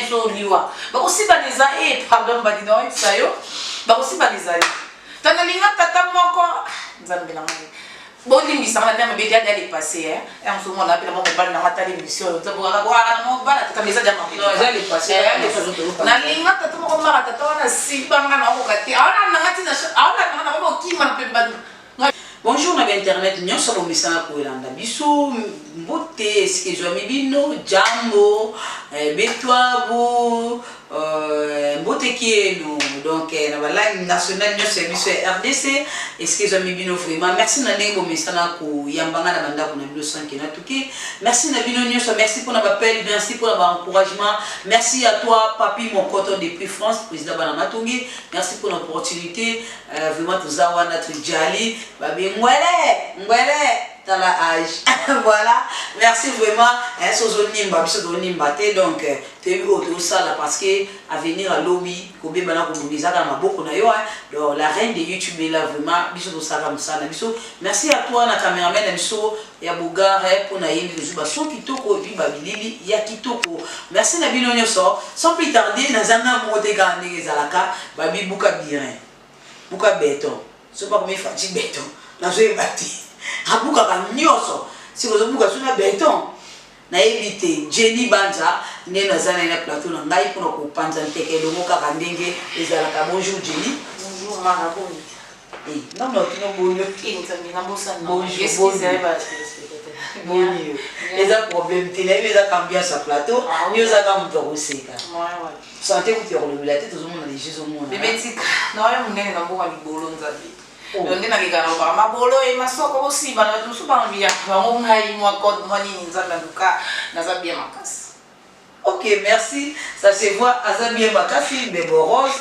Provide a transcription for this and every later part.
Biso liwa bakosimbana eza e pardon, mbadi na oyebisa yo, bakosimbana ezali. To nalinga tata moko, Nzambe na ngai, bolimbisanga na ndenge mabe. Dia le passé ya mosu mwana mpe na mwa mobali nanga atali émission oyo, nzambe na mobali tata, mais eza dia mabe. Nalinga tata moko maka, tata wana sibanga na okoka te, aona nanga ntina, aona nanga na okima na mpe. Bonjour na bainternet nyonso bomesana koelanda biso, mbote esika ezwami bino, jambo, betwabu, mbote kienu. Donc na balangue nationale nyonso ya biso ya RDC, esika ezwami bino, vraiment merci na ndenge bomesana koyambanga na bandako na bino sans que natuke. Merci na bino nyonso, merci mpona baappel, merci mpona baencouragement. Merci à toi, Papi Mokoto depuis France, président bana Matongi, merci mpona opportunité. Vraiment toza wana, tojali babi ngwele ngwele, tala age. Voilà, merci vraiment. So ozonimba biso, tozonimba te. Donc toyebi oyo tozosala parce que avenir alobi kobeba na kobunda ezaka na maboko na yo. Donc la reine de YouTube est là. Vraiment biso tosalaka mosala na biso. Merci à toi na cameraman na biso ya Bogare mpona ye nde tozwi bason kitoko et puis babilili ya kitoko. Merci na bino nyonso. Sans plus tarder, nazanga moko te, kaka ndenge ezalaka, babi buka birin, buka béton. Soki bakomi Faci béton, nazoyeba te, abukaka nyonso. Soki ozobuka so na béton, nayebi te. Jenny Banza nde naza na ye na plateau na ngai mpona kopanza nteke elongo kaka ndenge ezalaka. Bonjour Jenny. Bonjour Mara, boni? Non, tino boni? Bonjour, boni? Eza problème te, nayebi ezaka ambiance ya plateau. Yo ozaka moto akoseka, santé kutu ya kolobela te, tozomona deja, ezomona. Bebe tika naoya monene na mboka libolo, Nzambe. Donc nde nakeka na lobaka mabolo e masoko osiba na bato mosusu bambiya bango, ngai mwa code mwa nini. Nzambe anduka, naza bien makasi. Ok, merci. Ça se voit, aza bien makasi, mbebo rose,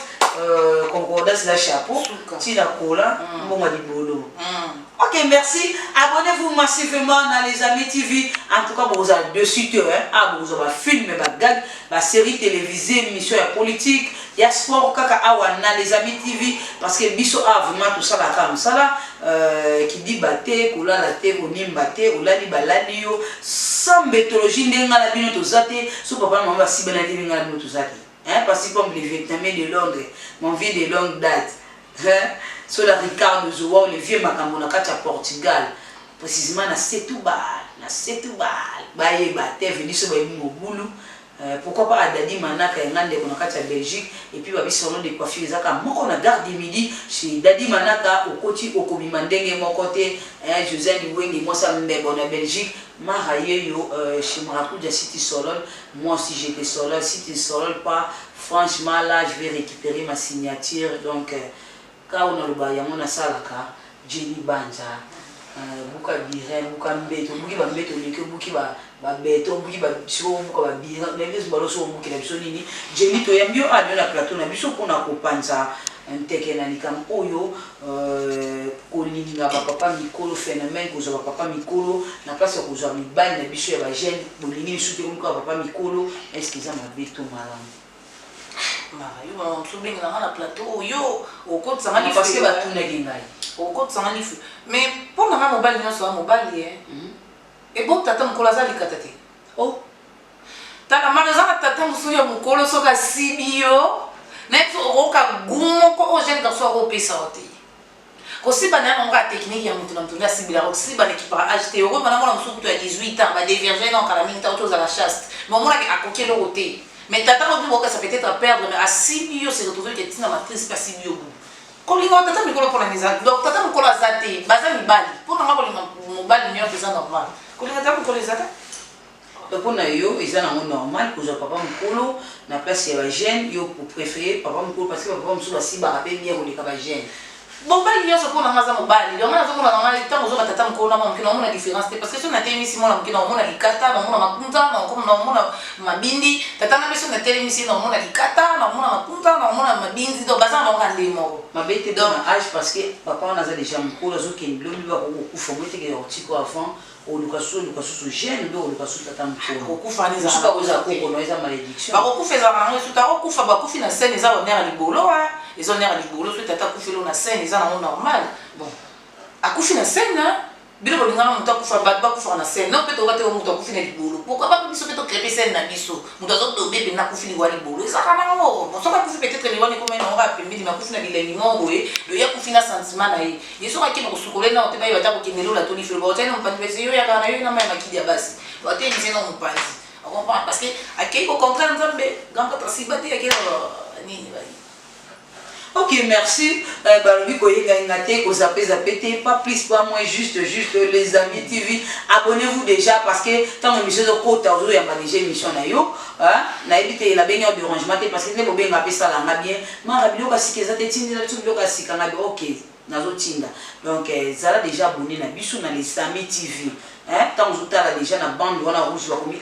concordance na chapeau, tina kola, mbongo libolo. Ok, merci. Abonnez-vous massivement dans Les Amis TV. En tout cas, vous avez deux sites, hein. Ah, vous avez film, ba gag, ba série télévisée, émission ya politique, ya sport, kaka awa na Les Amis TV. Parce que biso a vraiment tout ça la comme ça là, qui dit baté, kolala te, konimba te, olali balali yo, sans méthodologie ndenga na bino toza te, so papa na mama basibana te, ndenga na bino toza te. Hein, parce que comme les Vietnamiens de Londres, mon vieux de longue date, hein, so la Ricardo Zowa, le vieux makambo na kati ya Portugal, précisément na Setúbal, na Setúbal, bayeba te, veni so bayebi mobulu. Pourquoi pas Adadi Manaka ya nga ndeko na kati ya Belgique. Et puis babi salon de coiffure ezaka moko na gare du Midi chez Dadi Manaka, okoti okobima ndenge moko te. Josiane Wenge, mwasa mbebo na Belgique, Mara yeyo, chez Marakuja City Solol. Moi aussi j'étais Solol. Si tu ne Solol pas, franchement là je vais récupérer ma signature. Donc ka oyo naloba yango nasalaka. Jenny Banza, buka birin, buka mbeto, obuki bambeto, oleki obuki babeto, obuki sikoyo, obuka babirin, nayebi te balo so obukela biso nini. Jenny, toyambi yo awa na plateau na biso mpona kopanza nteke na likambo oyo, kolinga bapapa mikolo, phénomène kozwa bapapa mikolo na place ya kozwa mibali na biso ya bajeune. Bolingi lisusu te, komikoka papa mikolo. Est ce que eza mabe to malamu? Mara, yo obengelanga na plateau oyo, okotisanga. Parce que batunaki ngai. Okotisanga lifu, mais mpo na nga mobali nyonso ya mobali e ebo tata mokolo aza likata te. Oh. Tala mara, eza na tata mosusu ya mokolo, soki asibi yo, nayebi so okoyoka gu moko oyo jeune garçon akopesa yo te. Kosiba na yango kaka technique ya motu na motu nde asibilaka. Kosiba na ekipaka age te. Okoyeba na mwana mosusu kutu ya 18 ans, badévierge na okala mingi, ta ozala chaste, mais omonaki akoki eloko te. Mais tata oyo bokasa peut-être perdre, mais asibi yo, se retrouve ke ntina matrice mpe asibi yo bu. Kolinga tata mikolo mpona eza, donc tata mokolo aza te, baza mibali. Mpo nanga kolinga mobali nyonso eza normal, kolinga tata mokolo eza te. Mpo na yo eza nango normal kozwa papa mokolo na place ya bajeune? Yo préféré papa mokolo parce que bapapa mosusu basibaka mpe bien koleka bajeune? Mobali nyonso mpo nanga aza mobali. Donc nga nazomona nanga ntango ozoba tata mokolo na mwana moke, naomona différence te, parce que soki natelemisi mwana moke, naomona likata, naomona makunza, naomona mabindi. Tata na biso, natelemisi, naomona likata, naomona makunza, naomona mabindi. Donc baza na bango ka nde moko. Mabe te mpona age, parce que papa wana aza déjà mokolo, azokende lobi, bakokokufa moi teke ya otiko avant oluka susu, oluka susu jeune mpe oluka susu tata mokolo. Kokufa wana. Suka kozala koko no eza malédiction. Bakokufa ezalaka nango esuki, akokufa, bakufi na scène, eza honneur ya libolo, eza honneur ya libolo. Soki tata akufeli na scène, eza nango normal. Bon, akufi na scène. Bino bolingaka moto akufa, bato bakufaka na scène. Non mpe toyoka te moto akufi na libolo. Pourquoi pas biso mpe tocrepe scène na biso? Moto azodobe mpenza akufi liwa libolo. Ezalaka nango. Bon, soki akufi peut-être liwa ekoma ye nango kaka pembeni, mais akufi na bilengi moko boye, donc ye akufi na sentiment na ye. Ye soki akende kosukola ye nano te, bayeba ata kokende lola to lifelo. Bakotia ye na mopanzi, basi yo oyaka na yo na mai ya makidi ya basi. Batelemisa ye na mopanzi. Ocomprendre? Parce que akei kocontraire Nzambe, grand prêtre asiba te, akei nini bayi. Ok, merci. Balobi koyenga te, kozape zape te, pas plus pas moins, juste juste Les Amis TV. Abonnez-vous déjà parce que tant émission ezokota, ozoyamba déjà émission na yo, hein? Nayebi te nabengi yo dérangement te, parce que nde bobenga mpe esalanga bien. Mara, biloko ya sika eza te, tindela biso biloko ya sika. Ngabi ok, nazotinda. Donc zala déjà abonné na biso na Les Amis TV, hein? Ntango ozotala déjà na bande wana rouge bakomi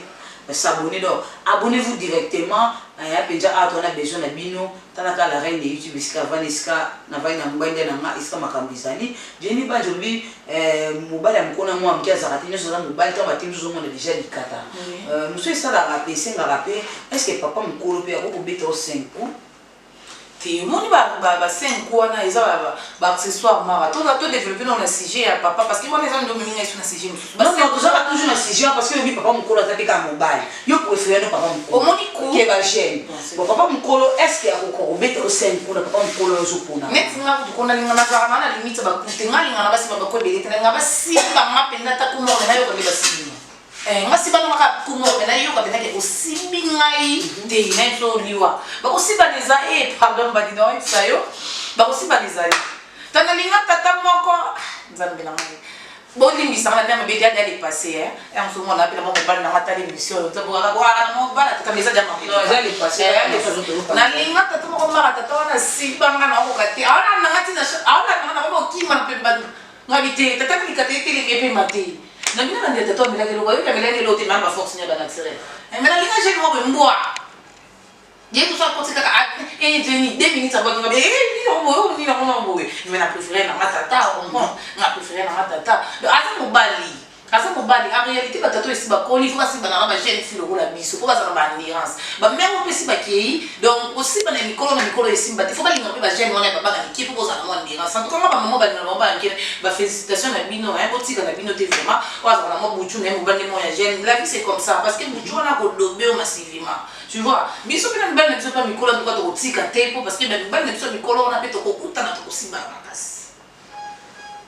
s'abonner, donc abonnez-vous directement mpenza. Awa towana besoin na bino. Talaka la reine de YouTube esika avandi, esika navandi na mobali nde na nga, esika makambo ezali. Jenny Banji olobi mobali ya mokolo na mwa moke azalaka te, nyonso aza mobali. Ntango batemi, ozomona déjà likata mosu esalaka mpe esengaka mpe. Est ce que papa mokolo mpe akoki kobeta o 5 coups? Te, omoni ba 5 wana eza baaccessoire. Mara, todéveloppe nano na sujet ya papa, parce que wana eza ndo meminga esu na sujet mosusu. Tozaka toujours na sujet, parce que oyebi papa mokolo aza mpe kaka mobali. Yo préféré no papa mokolo? Omoni ku ke bajeune. Bon, papa mokolo, est ce que akoka kobeta o 5 coups na papa mokolo ozopona? Neti nga kutu kona linga, nazalaka na limite baku te. Nga linga na basi babako ebele te. Nalinga basimba nga mpenza, ata coup moko, nayoka nde basimbi nga. Nga simba nga kaka coup moko, mpe nayoka mpenza ke osimbi ngai te. Na biso liwa bakosimbana eza e, pardon, badina oyebisa yo, bakosimbana ezali ta. Nalinga tata moko, Nzambe na ngai, bolimbisanga na ndenge mabedi adi alepasse ya mosu. Mwana ape na mwa mobali nanga, atali émission oyo, na mobali atata eza dia. Nalinga tata moko maka, tata wana simbanga na okoka te. Awana nanga ntina, awana nanga nakoma okima na pemba ngabi te. Tata milika te, etelemi epema te. Na bino nandela tata amelaki eloko, ayoki amelaki eloko te, maa baforce nya banaturel. Mais nalinga jeune moko boye, mbwa ye mosu akoti kaka Jenny, 2 minutes abwaki nga boye, nini akoma boye. Mais na préféré nanga tata, comprendre, nga préféré nanga tata. Donc aza mobali, aza mobali. En réalité, batata oyo esi bakoli, fo basimbana na bajeune fille lokola biso, mpo baza na baendurance. Bamere mpe esi bakei, donc kosimbana ya mikolo na mikolo esimba te. Fo balinga mpe bajeune wana ya babana mike, mpo bozala na mwa endurance. En tout cas, nga bamama balinga bango bana mike, bafélicitation na bino. Botika na bino te vraiment. Oyo azala na mwa butu na ye, mobali moko ya jeune, la vie c'est comme ça, parce que butu wana kodobe yo massivement, tu vois. Biso mpe na mibali na biso mpe mikolo, en tout cas tokotika te, mpo parce que bamibali na biso ya mikolo wana mpe tokokutana, tokosimbana makasi.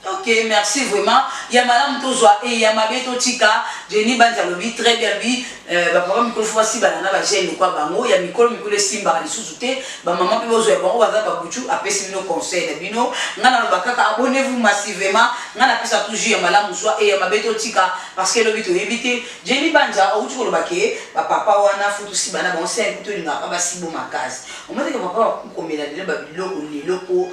Ok, merci vraiment. Ya malamu tozwa e, ya mabe totika. Jenny Banzi alobi très bien, alobi bapapa mikolo fo basimbana na bajeune lokwa bango ya mikolo. Mikolo esimbaka lisusu te. Bamama mpe bozwa ya bango, baza babutu. Apesi bino conseil na bino. Ngai naloba kaka abonnez-vous massivement. Ngai napesa toujours ya malamu zwa e, ya mabe totika, parce que elobi toyebi te. Jenny Banza auti koloba ke bapapa wana fo tosiba na bango 5, tolingaka basibo makasi. Omoneke papa bakomela lelo babiloko lelo mpo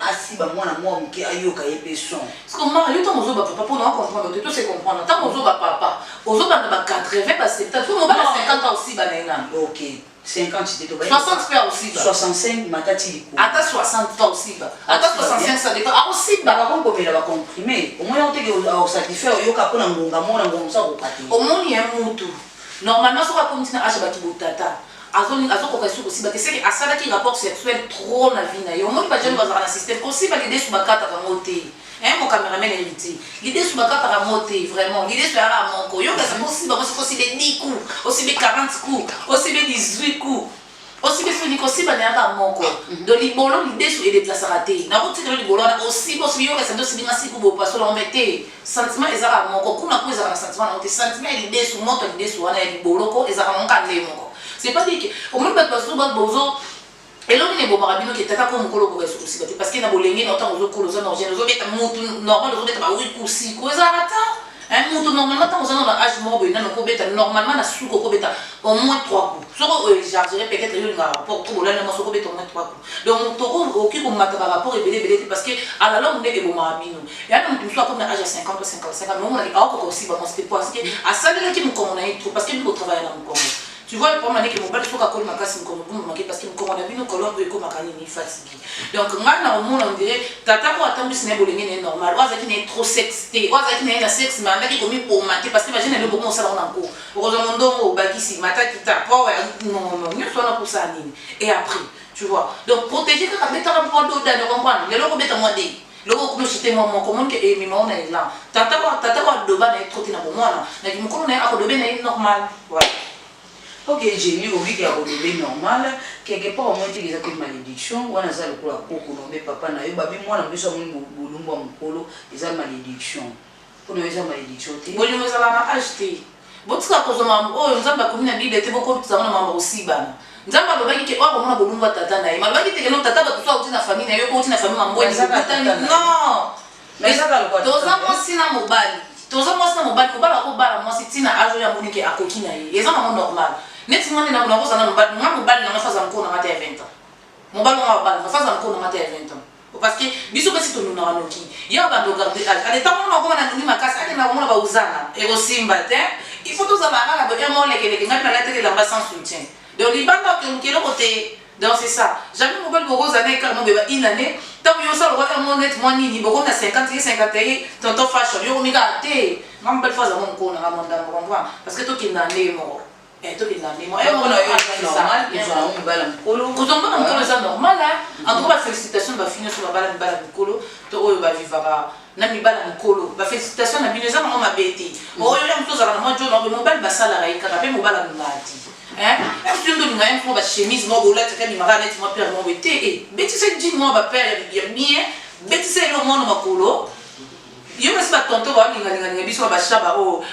asiba mwana mwa moke, ayoka ye mpe son. Parce que mara, yo ntango ozoba papa, mpona ocomprendre te, tose comprendre, ntango ozoba papa, ozobanda ba 80, ba 70, po mobala 50 ans osiba na ye nano. Ok, 50 te, tobayi. 60 mpe aosiba. 65 matati likolo. Ata 60 to osiba, ata 65, ça dépend, aosiba. Bakomkomela bacomprime, omoni yango teke osatisfaire, oyoka mpona ngonga moko na ngonga mosu akoka te. Omoni ye mutu normalement soki akomi ntina age bato botata, azokoka lisusu kosiba te, seke asalaki rapport sexuel trop na vie na ye. Omoni bajeune bazalaka na système kosiba lidesu, bakataka yango te. Mo cameraman héritier, lidesu bakataka yango te. Vraiment, lidesu yaka moko. Yokasa osiba ngo, soki osibe 10 coups, osibe 40 coups, osibe 18 coups, osibe soni, kosiba na yaka moko. Donc libolo, lidesu edeplasaka te. Nakotikela libolo wana, osiba, osibi, yokasa nde osibinga siku bopasola ngo, me te, sentiment ezaka moko. Kuna ku ezalaka na sentiment nango te. Sentiment ya lidesu, moto ya lidesu wana ya liboloko ezalaka nango kaka nde moko. C'est pas dire que omoni bato basusu bozo eloko nini ebomaka bino ke tata ko mokolo okoka esuku kosiba te, parce que na bolenge na ntango ozokola, oza na origine, ozobeta mutu normal, ozobeta ba 8 coups, 6 coups, ezalaka ta mutu normalement. Ntango oza na age moko boye, nano okobeta normalement na suka, okobeta au moins 3 coups. Soko oexagéré, peut-être yo olingaka rapport to bolali na mwasi, okobeta au moins 3 coups. Donc moto okoki komata barapport ebele ebele te, parce que à la longue nde ebomaka bino. Ya na moto mosusu akomi na age ya 50 to 55 ans, mais omonaki aokoka kosiba mwasi te, parce que asalelaki mokongo na ye trop, parce que bino botravaille na mokongo. Tu vois le problème, aneke mobali soki akoli makasi, mokongo egumbamaki, parce que mokongo na bino colonne oyo ekomaka nini, fatigué. Donc ngai na komona, on dirait tata oyo atambwisi na ye bolenge na ye normal, oyo azalaki na ye trop sexe te, oyo azalaki na ye na sexe mais andaki komiboma te, parce que bajeune lelo bokoma osala ngo na nko, okozwa mondongo, obakisi matakita po non non, nyonso wana kosala nini? Et après, tu vois, donc protéger kaka, betaka mwa dodane, comprendre, lelo okobeta mwa de. Loko okomi oshite mwa moko, omoni ke emema yo na elan. Tata oyo, tata oyo adoba na ye trop te na bomwana, na kimokolo na ye akodobe na ye normal. Voilà. Ok Jenny obi ke akodobe normal, quelque part omoni te ke eza pe malediction, wana aza lokola koko na yo be papa na yo, babi mwana moke soki amoni bolumbu ya mokolo eza malediction. Pona yo eza malediction te? Bolingo ezalaka na age te. Botika kozwa makambo oyo Nzambe akomi na Bible te bokomisa yango na makambo ya kosibana. Nzambe alobaki ke oyo akomona bolumbu ya tata na ye. Mais alobaki te ke non tata bato mosusu awuti na famille na ye, yo pe owuti na famille Mambweni bokutani. Non! Toza mwasi na mobali. Toza mwasi na mobali, mobali ako bala mwasi ti na age oyo amoni ke akoki na ye. Eza nango normal. Neti nga nde nakozala na mobali, nga mobali na nga faut azala mukolo na nga ata ya 20 ans. Mobali oyo nga abala nga faut azala mukolo na nga ata ya 20 ans. Parce que biso basi tonunaka noki. Ye abanda ko garder age. Ale tango mona okoma na nuni makasi akenda komona ba uzana. Ekosimba te. Il faut tozala kaka boye moko lekeleke ngai pe nalateli elamba sans soutien. Donc libanda okende luka eloko te. Donc c'est ça. Jamais mobali bokozala na ye kaka mobeba une année. Tango yo osala lokola mwa neti mwa nini bokomi na 50 ye 51 tonton fashion yo okomi kaka te. Nga mobali faut azala mwa mokolo na nga mwa ndambo comprends parce que tokendaka ndenge moko. Eh, tokenda ndenge moko. Yango na yo eza normal kozwa yango mobali ya mokolo. Kozwa mobali ya mokolo eza normal hein. En tout cas ba felicitations na ba filles nionso babala mibali ya mikolo to oyo ba vivaka na mibali ya mikolo. Ba felicitations na bino eza nango mabe te. Oyo ya moto ozalaka na mwa djo na yo mobali basalaka ye kaka pe mobali alingaka te. Hein? Ya moto yo nde olinga ye mpo ba chemise moko boye olataka ebimaka kaka neti mwa paire moko boye te. Eh, betisa ye jean moko ba paire ya bien, betisa ye eloko moko na makolo. Yo basi ba tonton ba linga linga linga biso ba shaba oh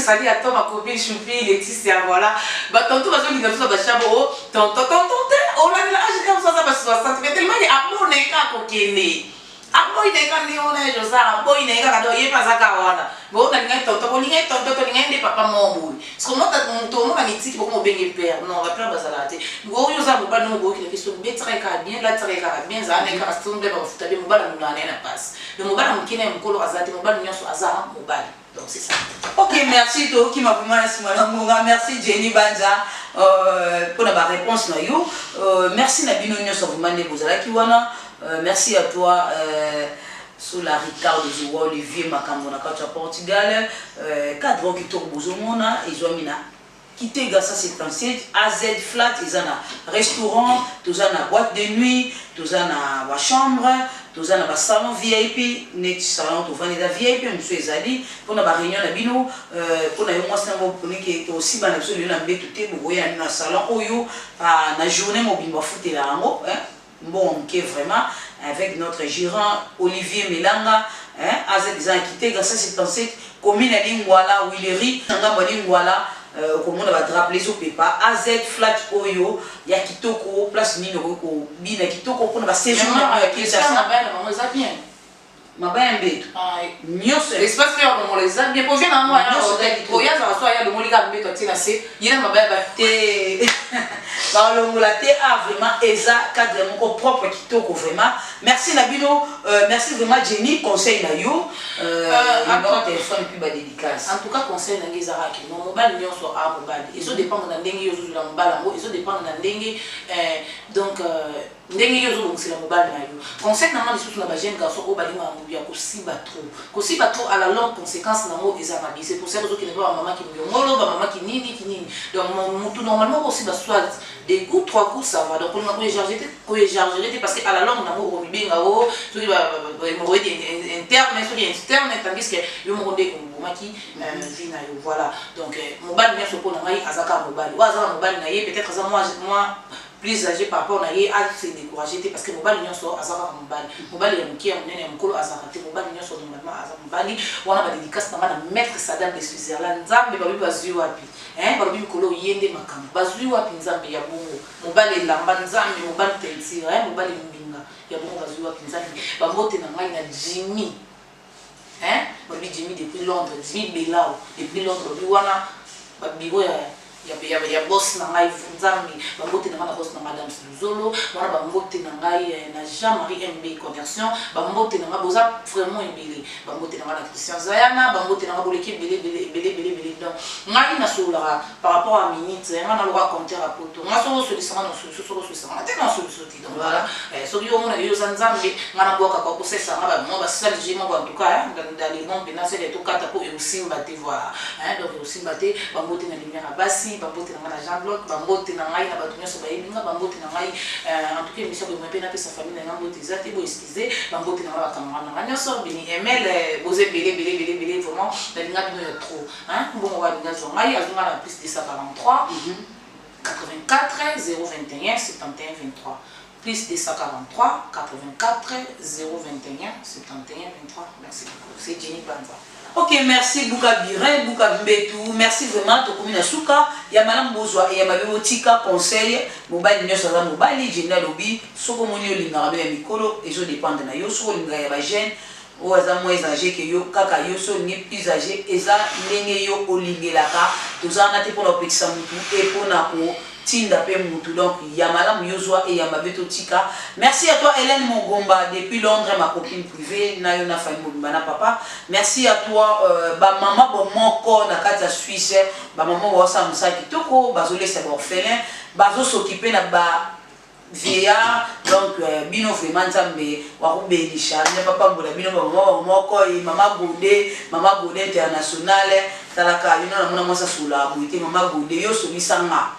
salut à toi ma copine Choupi Laetitia voilà ba tonton bazo linga biso ba shaba oh tonton tonton te olandela age te mosusu aza ba 60 mais tellement ke abona ye kaka kokende aboyi na ye kaka ndenge wana ya Josar aboyi na ye kaka donc ye mpe aza kaka wana bo nalingaki tonton bolingaki tonton tolingaki nde papa moko boye parce que mota moto omona mitiki bokoma obenge père non ba père bazalaka te oyo oza mobali nongo boyokela biso betisaka ye kaka bien latisaka ye kaka bien zala na ye kaka stombe bafuta bien mobali alulaka na ye na pasi. Donc mobali ya moke na ya mukolo aza te, mobali nionso aza mobali. Donc c'est ça. Ok merci tokima vraiment na sima na ngonga merci Jenny Banza pona ba réponse na yo merci na bino nionso vraiment nde bozalaki wana merci à toi Sola Ricardo Zowa Olivier Makambo na kati ya Portugal cadre oyo kitoko bozomona ezwami na Kitega 177 AZ flat eza na restaurant toza na boite de nuit toza na ba chambre toza na ba salon vip neti salon tovandi eza vip mosusu ezali pona ba reunion na bino pona yo mwasi na mobali poni ke tosiba na biso lelo na mbetu te bokoya na bino na salon oyo na journee mobimba futela yango mbongo moke vraiment avec notre gerant Olivier Melanga hein AZ eza na Kitega 177 commune ya Lingwala Huilerie na ngambo ya Lingwala okomona ba drapeaux ezo pepa AZ flat oyo ya kitoko place nini okoki kobina kitoko pona ba sejour na bino ya Kinshasa. Mabaya na bango eza bien. Mabaya mbeto nyoso espace pe ya kolongola eza bien po vie na mwa ya oyo azala so aya alongoli kaka mbeto atie na se ye na mabaya ba te balongola te ah vraiment eza cadre moko propre kitoko vraiment merci na bino merci vraiment Jenny conseil na yo numéro téléphone puis ba dédicace. En tout cas conseil na ngai eza kaka que non mobali nionso a mobali ezo dépendre na ndenge yo ozozwela mobali yango ezo dépendre na ndenge donc Ndenge yo ozo bongisela mobali na yo. Conseil na nga lisusu na ba jeune garçon oyo balingaka mutu ya kosiba trop. Kosiba trop à la longue consequence na ngo eza mabe. C'est pour ça bozo kende pa ba mama kimbiongolo, ba mama kinini kinini. Donc mutu normalement oko siba soit deux coups, trois coups ça va. Donc kolinga ko echarger te, ko echargere te parce que à la longue na ngo oko mibenga oh soki ba hemorroïde interne soki externe tandis que yo moko nde obomaki vie na yo. Voilà. Donc mobali nionso po na ngai aza kaka mobali. Oyo aza na mobali na ye peut etre aza mua plus age par rapport na ye a se decourager te parce que mobali nionso aza kaka mobali mobali ya muke ya munene ya mukolo azalaka te mobali nionso normalement aza mobali wana ba dedicace na nga na maitre Sadam de Switzerland nzambe balobi bazui wapi hein balobi mikolo oyo ye nde makambo bazui wapi nzambe ya bongo mobali elamba nzambe mobali teinture hein mobali mbinga ya bongo bazui wapi nzambe ba mbote na ngai na Jimmy hein balobi Jimmy depuis Londres Jimmy Belao depuis Londres balobi wana ba bureau ya ya, ya, ya boss na ngai nzambe ba mbote na ngai na boss na ngai Adams Luzolo wana ba mbote na ngai eh, na Jean-Marie MB Conversion ba mbote na ngai boza vraiment ebele ba mbote na ngai na Christian Zayana ba mbote na ngai boleki ebele ebele ebele ebele ebele donc ngai nasololaka par rapport à minute eh, ngai naloka compteur ya poto ngai soki osolisa ngai na solution soki osolisa ngai te na solution te donc voilà eh, soki yo omona yo oza nzambe ngai nabwakaka okosalisa ngai ba mwa basali je moko en tout cas dans les bons mpena seke tokata mpo ekosimba te voilà hein, donc ekosimba te bambote na lumière ya basi. Merci, bambote na ngai na Jean Bloc, bambote na ngai na bato nyonso bayebi nga, bambote na ngai en tout cas émission boye mpe napesa famille na ngai mbote eza te, bo excuse. Bambote na ngai, bacamarade na ngai nyonso, beni ml, boza ebele ebele ebele ebele, vraiment nalinga bino ya trop, hein. Mbongo balinga zwa ngai, azonga na plus 243 84 021 71 23, plus 243 84 021 71 23. Merci beaucoup, c'est Jenny Banza. Ok, merci Buka Birin, Buka Mbetu, merci vraiment. Tokomi na suka. Ya malamu bozwa, ya mabe botika. Conseil, mobali nyonso aza mobali. Jenny alobi, soki omoni olingaka no ya mikolo, ezodépendre na yo. Soki olingaka ya bajeune oyo aza moins âgé ke yo, kaka yo. So olingi plus âgé, eza ndenge yo olingelaka. Toza wana te mpona kopekisa mutu e mpona kotinda mpe mutu. Donc ya malamu yo zwa e ya mabe totika. Merci à toi, Hélène Mogomba, depuis Londres, ma copine privée, na yo na famille mobimba na papa. Merci à toi, bamama bomoko na kati ya Suisse, bamama baosala mosala kitoko, bazolesa baorphelin, bazosokipe na ba vieillard. Donc bino vraiment, Nzambe wakobenisha nde papambola bino, bamama bamoko. E mama Gode, mama Gode international, talaka yo na namona mwasi asolaka boye te. Mama Gode, yo osolisanga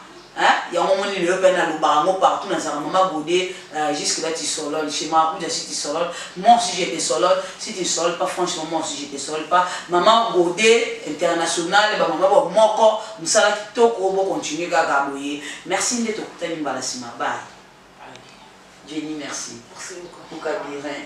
yango, omoni lelo mpe nalobaka yango partout. Nazalaka mama Gode, jusque là tu solole chez Marakuja. Si tu solole, moi aussi je te solole. Si tu ne solole pas, franchement, moi aussi je te solole pas. Mama Gode international, bamama bamoko, mosala kitoko, bocontinue kaka boye. Merci, nde tokutani mbala nsima. Bye Jenny, merci. Merci beaucoup. Buka Birin.